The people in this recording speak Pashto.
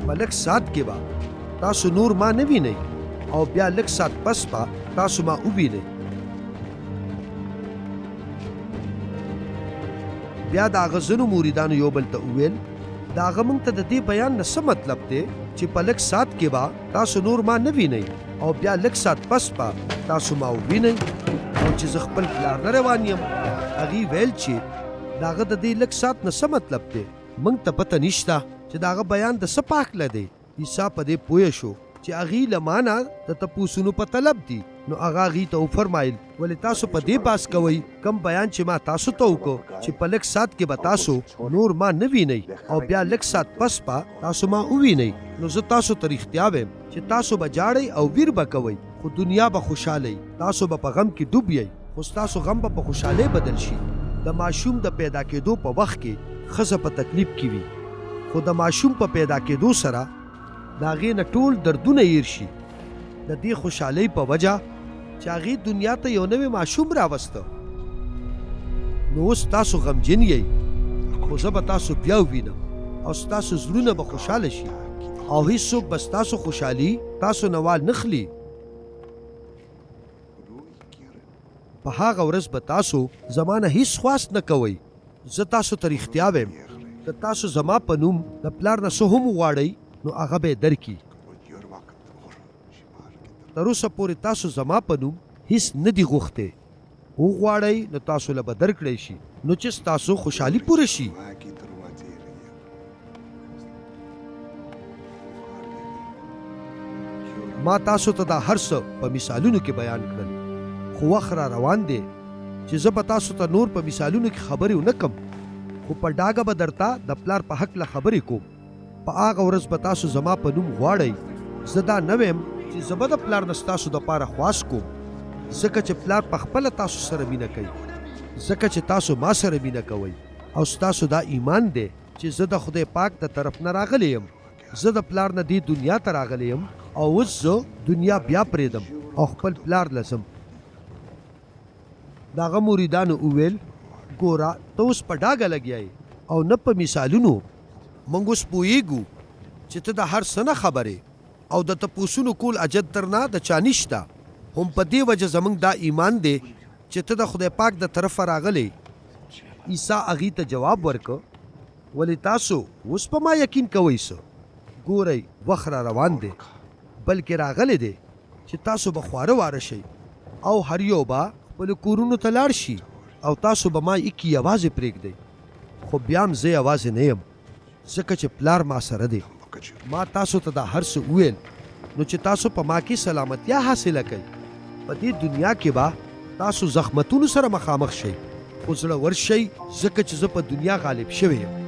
په لږ ساعت کې به تاسو نور ما نه وینئ او بیا لږ ساعت پس به تاسو ما ووینئ. بیا د هغه ځینو مریدانو یو بل ته وویل، د هغه مونږ ته د دې بیان نه څه مطلب دی چې په لږ ساعت کې به تاسو نور ما نه وینئ او بیا لږ ساعت پس به تاسو ما ووینئ او چې زه خپل پلار له روان یم؟ هغوی ویل چې د هغه د دې لږ ساعت نه څه مطلب دی؟ مونږ ته پته نشته چې د هغه بیان د څه په هکله دی. عیسی په دې پوه شو چې هغوی له ما نه د تپوسونو په طلب دي، نو هغه هغوی ته وفرمایل، ولې تاسو په دې بحث کوئ کوم بیان چې ما تاسو ته وکړ چې په لږ ساعت کې به تاسو نور ما نه وینئ او بیا لږ ساعت پس به تاسو ما ووینئ؟ نو زه تاسو ته رښتیا وایم چې تاسو به ژاړئ او ویر به کوئ، خو دنیا به خوشحاله وي. تاسو به په غم کې ډوب یئ، خو ستاسو غم به په خوشحالۍ بدل شي. د ماشوم د پیدا کېدو په وخت کې ښځه په تکلیف کې وي، خو د ماشوم په پیدا کېدو سره د هغې نه ټول دردونه هېر شي. د دې خوشحالۍ په وجه چې هغې دنیا ته یو نوی ماشوم راوسته. نو اوس تاسو غمجن یئ، خو زه به تاسو بیا ووینم او ستاسو زړونه به خوشحاله شي او هیڅوک به ستاسو خوشحالي تاسو نه وانه خلي. په هغه ورځ به تاسو زما نه هیڅ خواست نه کوئ. زه تاسو ته رښتیا وایم، که تاسو زما په نوم د پلار نه څه هم وغواړئ، نو هغه به یې درکړي. تر اوسه پورې تاسو زما په نوم هیڅ نه دي غوښتي. وغواړئ نو تاسو له به درکړی شي، نو چې ستاسو خوشحالي پوره شي. ما تاسو ته دا هر څه په مثالونو کې بیان کړل، خو وخت را روان دی چې زه به تاسو ته نور په مثالونو کې خبرې ونه کړم، خو په ډاګه به درته د پلار په هکله خبرې کوم. په هغه ورځ به تاسو زما په نوم غواړئ. زه دا نه وایم چې زه به د پلار نه ستاسو دپاره خواست کوم، ځکه چې پلار په خپله تاسو سره مینه کوي، ځکه چې تاسو ما سره مینه کوئ او ستاسو دا ایمان دی چې زه د خدای پاک د طرف نه راغلی یم. زه د پلار نه دې دنیا ته راغلی یم او اوس زه دنیا بیا پرېږدم او خپل پلار له ځم. د هغه مریدانو وویل، ګوره، ته اوس په ډاګه لګیا یې او نه په مثالونو. موږ اوس پوهېږو چې ته د هر څه نه خبر یې او د تپوسونو کول حاجت درنه د چا نشته. هم په دې وجه زموږ دا ایمان دی چې ته د خدای پاک د طرفه راغلی یې. عیسی هغوی ته جواب ورکړ، ولې تاسو اوس په ما یقین کوئ څه؟ ګورئ، وخت را روان دی، بلکې راغلی دی چې تاسو به خواره واره شئ او هر یو به خپلو کورونو ته لاړ شي او تاسو به ما ایکي یوازې پرېږدئ. خو بیا هم زه یوازې نه یم، ځکه چې پلار ما سره دی. ما تاسو ته دا هر څه وویل، نو چې تاسو په ما کې سلامتیا حاصله کړئ. په دې دنیا کې به تاسو زحمتونو سره مخامخ شئ، خو زړه ور شئ، ځکه چې زه په دنیا غالب شوی یم.